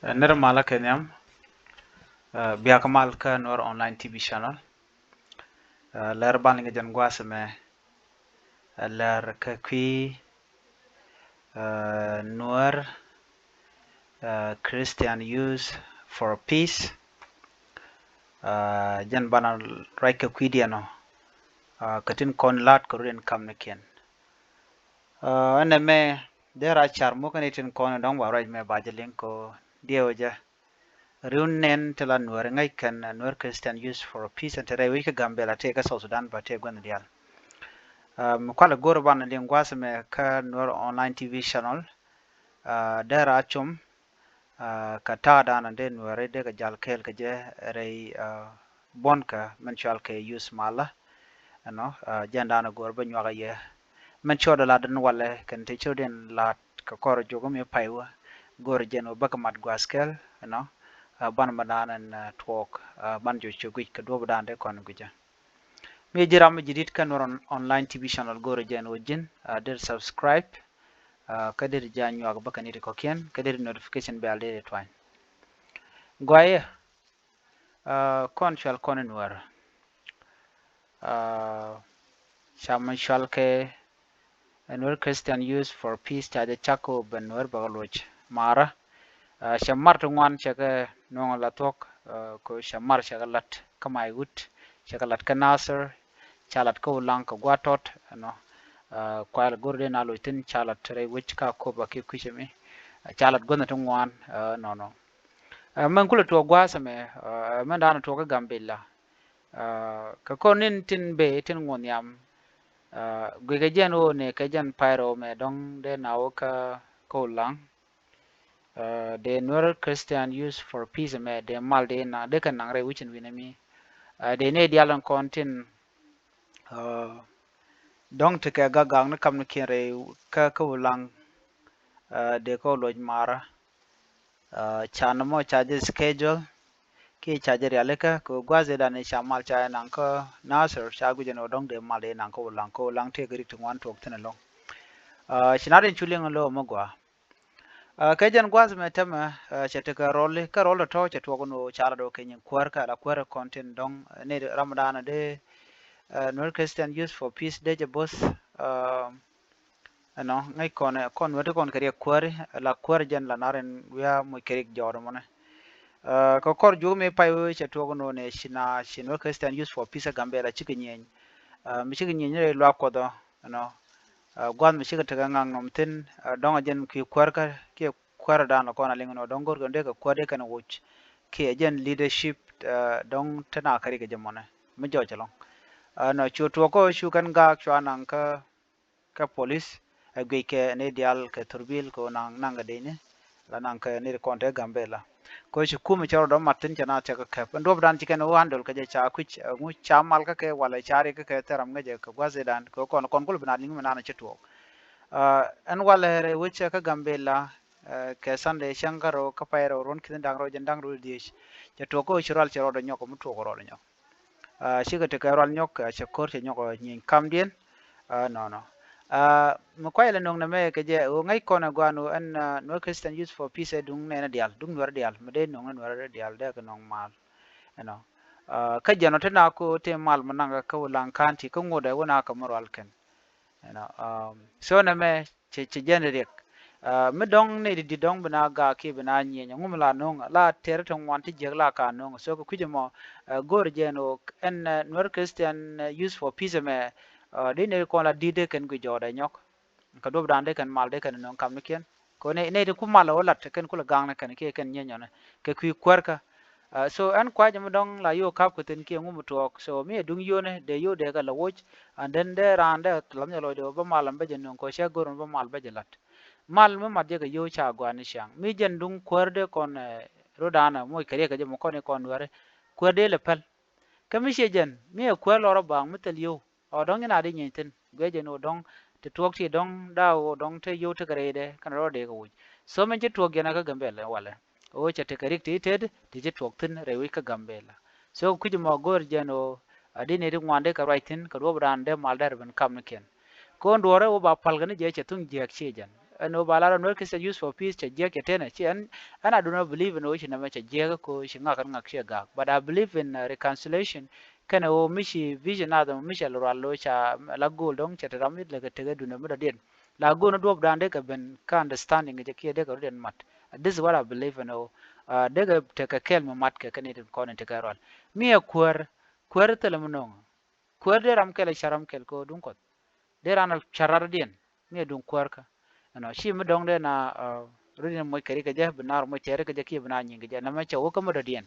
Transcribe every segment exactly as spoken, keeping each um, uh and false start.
Nir malä kɛ nhiam, eh, bia kä mal kä Nuer Online T V Channel. Eh, lär ban liŋ jɛn gua̱a̱th mɛ, eh, lär kä kui̱, eh, Nuer, eh, Christian Youth for Peace. Eh, jɛn banɛ ruac kä kui̱diɛn ɔ, eh, kä tin kɔn lat kä rut in kamnikiɛn. Eh, ɛnɛ mɛ dee ra car muk ɛn itin kɔn dɔ̱ŋ ba ruac mɛ ba jɛ liŋ ko diɛw jɛ. Riw nɛn ti la Nuɛr ŋäc kɛn, eh, Nuer Christian Youth for Peace ɛn te rɛy wi̱c kä Gambela tëë kä South Sudan ba tëë gua̱n diaal. Eh, mi kualɛ go̱r ban liŋ gua̱a̱th mɛ kä Nuer Online T V Channel. Eh, dee ra cum, eh, kä ta̱a̱ dan dee Nuɛri dee kɛ jal kɛɛl kɛ jɛ rɛy, eh, buɔ̱n kä mɛn cual kɛ youth malä. Ɛnɔ, eh, jɛn dan go̱r bä nyuak a yɛ. Mɛn cɔɔdɛ lat in walɛ kɛn ti cɔɔdɛ in lat kɛ kɔr jok mi pay wä. Go̱r jɛn wä bä kɛ mat gua̱a̱th kɛl, ɛnɔ, eh, ban ma dan in, eh, tuɔɔk, eh, ban jɔ cɔ guic kɛ duɔp dan dee kɔn guic jɛ. Mi ji̱ ram mi ji̱ dit kä Nuer On-, Online T V Channel go̱r jɛn wä ji̱n, eh, dee subscribe, eh, kä dee ja nyuak bä kɛ ni ti kɔkiɛn, kä dee notification bell dee twany. Guayɛ, eh, kɔn cual kɔn in Nuɛr. Ah, ca mɛ cual kɛ Nuer Christian Youth for Peace ca jɛ cak kɛ wä ben Nuer bɛ kɛ luɔc marä. Ah, cɛ mar ti ŋuan cɛ kɛ nuɔŋ la thuɔk, ah, kɛ cɛ mar cɛ kɛ lat kä Maiwut, cɛ kɛ lat kä Nasir, ca lat kä Ulaŋ kɛ gua̱a̱t tɔt, ɛnɔ. Ah, kual go̱r dee na loc thin ca lat rɛy wec ka Akobo kiɛ kui̱cä mi. Ah, ca lat guänh ti ŋuan, ah, nɔnɔ. Ah, mɛn kulɛ tuɔɔk gua̱a̱th ɛmɛ, ah, mɛn da̱a̱n tuɔɔk kä Gambela. Ah, kɛ kɔn in tin bee tin ŋuɔ̱n nhiam, ah, guikɛ jɛn ɣöö ni kɛ jɛn pay rɛw mɛ dɔ̱ŋ dee na wä kä, kä Ulaŋ. Ah, dee Nuer Christian Youth for Peace mɛ dee mal dee naŋ, dee kɛ naŋ rɛy wi̱cin wi̱nɛ mi. Ah, dee ni dial in kɔn tin, ah, dɔ̱ŋ ti kɛ gak gak ni kamnikiɛn rɛy kä, kä Ulaŋ, ah, dee kä loc marä. Ah, ca nɔmɔ ca jɛ schedule kiɛ ca jɛ rialikä kɛ gua̱a̱th idan ca mal ca naŋ kä Nasir ca guic ɛn ɣöö dɔ̱ŋ dee mal dee naŋ kä Ulaŋ, kä Ulaŋ tëë kɛ rik ti ŋuan tuɔɔk thi̱n ɛlɔ̱ŋ. Ah, ci na rin cu liŋ ɛn lo̱ mɛ gɔaa. Ah, kɛ jɛn gua̱a̱th mɛ tämɛ, ah, cɛ tekɛ rɔli, kä rɔl tɔ̱tɔ̱ cɛ tuɔɔk ɛn ɣöö ca la do̱ kɛ nyin kuäär kä la kuäär kɔn tin dɔ̱ŋ, ah, ni ram dan dee, ah, Nuer Christian Youth for Peace dee jɛ bo̱th, ah, Ɛnɔ, ŋäc kɔn, kɔn wä ti kɔn kɛ riɛk kuääri, la kuäär jɛn la nar in wiaa moc kɛ riɛk jɔɔd mɔnɛ. Ah, kɛ kɔr juɔk mi pay wee cɛ tuɔk nɔ nɛ ci na ci Nuer Christian Youth for Peace Gambela cikɛ nyieny. Ah, mi cikɛ nyieny rɛy luaak Kuɔth ɔ, ɛnɔ. Ah, gua̱th mi cikɛ tekɛ ŋa̱k nɔm thi̱n, ah, dɔ̱ŋ a jɛn kui̱ kuäär kä, kiɛ kuäär dan la kɔn a liŋ nɔ, dɔ̱ŋ go̱rkɛ dee kɛ kuäär dee kɛn woc. Kiɛ jɛn leadership, ah, dɔ̱ŋ te na kɛ riɛk jɛ mɔnɛ. Mi jɔɔc ɛlɔ̱ŋ. Ah, nɔ, cu tuɔk kä cu kɛn gaak cua naŋ kä kä police, ɛ guic kɛ ni diaal kɛ thurbil kɛ naŋ, naŋ kɛ dee ni, la naŋ kɛ ni kɔn te Gambela. Kɛ ci kumɛ cɛ rɔ dɔ̱ mat thi̱n cɛ na cɛ kɛ kɛp. Ɛn duɔp dan ci kɛn wä handle kɛ jɛ ca kui̱c, ɛ, ŋu ca mal kä kɛ walɛ ca rik kä kɛ thɛram ŋäcɛ kɛ gua̱th idan, kɛ kɔn, kɔn kulɛ bi na liŋ mi nan ci tuɔɔk. Ah, ɛn walɛ rɛ wecɛ kä Gambela, eh, kɛ Sunday cäŋ kä rɔ kä pay rɔ ruɔ̱n ki̱n da̱ŋ rɔ jɛn da̱ŋ rɔ diec. Cɛ tuɔɔk kä ci rual cɛ rɔ dɔ̱ nyɔk, mi tuɔɔk rɔ dɔ̱ nyɔk. Ah, cikɛ tekɛ rual nyɔk, ah, cɛ ko̱r cɛ nyɔk, ah, nyieeny kamdiɛn. Ah, nɔnɔ. Ah, mi kuay lɛ nöŋ nɛ mɛ kɛ jɛ, ɣöö ŋäc kɔn ɛ gua̱a̱n ɣöö ɛn, ah, Nuer Christian Youth for Peace ɛ duŋ nɛn diaal, duŋ Nuɛr diaal, mi dee nöŋ ni Nuɛr diaal dee kɛ nöŋ mal. Ɛnɔ. Ah, kä jɛn ɔ te na ko te mal mi naŋ kä Ulaŋ County, kä ŋot ɛ wä na kɛ mi rual kɛn. Ɛnɔ, ah, so nɛ mɛ, cɛ, cɛ jɛn riɛk. Ah, mi dɔ̱ŋ ni di, di dɔ̱ŋ bi na gak kiɛ bi na nyieny, ŋu mi la no̱o̱ŋ, la tɛr ti ŋuan ti jiäk la ka no̱o̱ŋ. So kɛ kui̱c ɛmɔ, ah, go̱o̱r jɛn ɣöö ɛn, ah, Nuer Christian, ah, Youth for Peace ɛmɛ, ah, di nɛy kɔn la di̱t dee kɛn guic jɔɔdɛ nyɔk. Kɛ duɔ̱p dan dee kɛn mal dee kɛn no̱o̱ŋ kamnikiɛn. Kɛ ɣöö nɛy, nɛy ti ku mal ɣöö lat kɛn kulɛ gaŋnɛ kɛn kiɛ kɛn nyieny ɔnɛ. Kɛ kui̱ kuäärkä. Ah, so ɛn kua̱c ɛmɛ dɔ̱ŋ la yio̱k ka̱p kɛ thi̱n kiɛ ŋu mi tuɔɔk. So mi ɛ duŋ yio̱o̱nɛ dee yio̱o̱ dee kɛ la woc. And then dee raan dee la̱th nyɛ lɔcdɛ ɣöö bä mal ɛmɛ bä jɛ nöŋ kɛ ɣöö cɛ go̱r ɛmɛ bä mal bä jɛ la̱t. Mal mi mat jɛ kɛ yio̱w ca gua̱a̱ni ciaŋ. Mi jɛn duŋ kuäär dee kɔn, eh, rot daanɛ moc kɛ riɛk kɛ jɛ mi kɔn i̱ kɔn Nuɛri. Kuäär dee lɛ päl. Kä mi ciɛ jɛn, mi ɛ kuäär lɔrä baaŋ mi thil yio̱w. Ɔ dɔ̱ŋ in a di nyieny thi̱n. Guiɛ jɛn ɣöö dɔ̱ŋ ti tuɔɔk ti dɔ̱ŋ da̱a̱ ɣöö dɔ̱ŋ te yio̱w tekɛ rɛydɛ kɛnɛ rɔɔdɛ kɛ woc. So min ci tuɔɔk jɛn a kä Gambela walɛ. Ɣöö cɛ tekɛ rik ti tet ti ci tuɔɔk thi̱n rɛy wi̱c kä Gambela. So kui̱c mɔ go̱o̱r jɛn ɣöö a di nɛy ti ŋuan dee kɛ ruac thi̱n kɛ duɔ̱ɔ̱p raan dee mal dee rɛ ben kamnikiɛn. Kɔn duɔ̱ɔ̱rɛ wä ba pal kɛ ni jɛ cɛ thuŋ jiääk ciɛ jɛn. Ɛn ɣöö ba lar ɔ Nuer Christian Youth for Peace cɛ jiäk cɛ tenɛ ci ɛn, ɛn I do not believe ɛn ɣöö ci nɛmɛ cɛ jiäk ko ci ŋak ɛn ŋak ciɛ gak. But I believe in, uh, reconciliation. Kɛnɛ ɣöö mi ci vision nath ɛmɔ mi cɛ rual ɣöö ca la goal dɔ̱ŋ cɛ te ram mi lɛ kɛ tekɛ duundɛ mi dɔ̱diɛn. La goal ni duɔ̱ɔ̱pdan dee kɛ ben kä understanding kɛ jɛ kiɛ dee kɛ rɔ̱diɛn mat. This is what I believe ɛn ɣöö, uh, dee kɛ tekɛ kɛɛl mi mat kɛ kɛ ni tin kɔn in tekɛ rual. Mi ɛ kuäär, kuäär thilɛ mi nööŋ. Kuäär dee ram kɛl ɛ ca̱r ram kɛl kɛ ɣöö duŋ Kuɔth. Dee ran ɛ ca̱r rardiɛn mi ɛ duŋ kuäärkä. Ɛnɔ ci mi dɔ̱ŋ dee na, uh, rut in moc kɛ ri kɛ jɛ bi naar moc tɛɛri kɛ jɛ kiɛ bi naar nyiŋ kɛ jɛ nɛmɛ cɛ wä kä mi dɔ̱diɛn.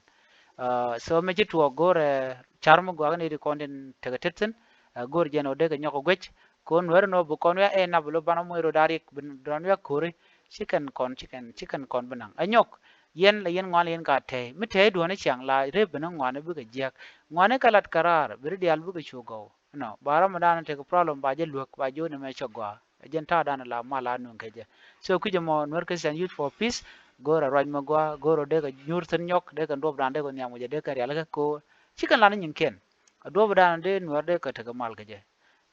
Uh, so mi ci tuɔɔk go̱o̱rɛ, uh, ca̱r mi guakä ni ri kɔn tin tekɛ tet thi̱n. Uh, go̱o̱r jɛn ɣöö dee kɛ nyɔk kɛ guec kɛ ɣöö Nuäär ɛn ɣöö bi kɔn wi̱i̱ a ɛ nap bi lo̱ banɛ moc rot a riɛk bi dɔ̱ŋ wi̱i̱ a ko̱ri. Ci kɛn kɔn, ci kɛn, ci kɛn kɔn bi naŋ ɛ nyɔk. Yɛn la yɛn ŋuan la yɛn ka tɛy mi tɛy duɔ̱ɔ̱ni ciaŋ la rep bi ni ŋuani bikɛ jiäk. Ŋuani kɛ lat kɛ raar bi ri diaal bikɛ cu gɔw. Nɔ ba ram mi da̱a̱n tekɛ problem ba jɛ luäk ba ji̱ wä ni mɛ cɛ gɔaa. Ɛ jɛn ta̱a̱ da̱a̱n la mal a nuŋ kɛ jɛ. So kui̱c ɛmɔ Nuer Christian Youth for Peace go̱o̱rɛ ruac mi gɔaa go̱o̱rɛ dee kɛ nyuur thi̱n nyɔk dee kɛ duɔp da̱a̱n dee kɛ nhiam wecɛ dee kɛ rial kɛ ko̱o̱r. Ci kɛn lan ni nyiŋkiɛn. A duɔp da̱a̱n dee Nuɛr dee kɛ tekɛ mal kɛ jɛ.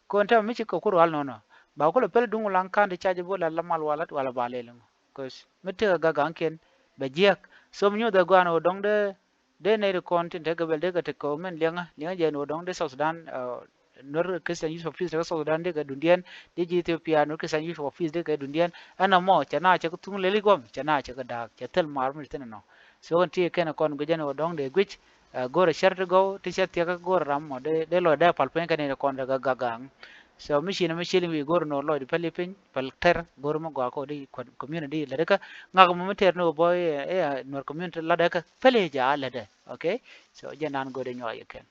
Kɔn tɛmɛ mi ci kɛ ku rual nɔnɔ ba kulɛ pɛl duŋ laŋ ka̱n ti ca jɛ bo̱ la la mal walat wala ba lɛl ŋɔ. Cause mi tekɛ gagaŋkiɛn bɛ jiäk. So mi nyuɔth ɛ gua̱a̱n ɣöö dɔ̱ŋ dee dee nɛy ti kɔn tin te gabɛl dee kɛ te kɛ mɛn liɛŋä liɛŋä jɛ ni ɣöö dɔ̱ŋ dee South Sudan, uh, Nuer Christian Youth for Peace te kä South Sudan dee kɛ dundiɛn dee ji̱ Ethiopia Nuer Christian Youth for Peace dee kɛ dundiɛn. Ɛn ɛmɔ cɛ na cɛ kɛ thuŋ lɛli guɔm cɛ na cɛ kɛ da̱a̱k cɛ thil mar mi ti thin ɛnɔ. So kɛn ti kɛn kɔn guic ɛn ɣöö dɔ̱ŋ dee guic, uh, go̱rɛ cär ti gɔw ti cɛ thiɛk kä go̱rɛ ram mɔ dee dee lɔcdɛ pal piny kɛn ni kɔn te kä gagaŋ. So mi ci ni mi ci liŋ wi̱i̱ go̱rɛ ni ɣöö lɔcdɛ päli piny päl tɛr go̱rɛ mi gɔaa kɔ di community lätdɛ kä ŋak mɔ mi tɛr ni ɣöö bɔ ɛ Nuer community lätdɛ kä päli jɛ a lätdɛ. Okay. So jɛ nan go̱rɛ nyuak yɛ kɛn.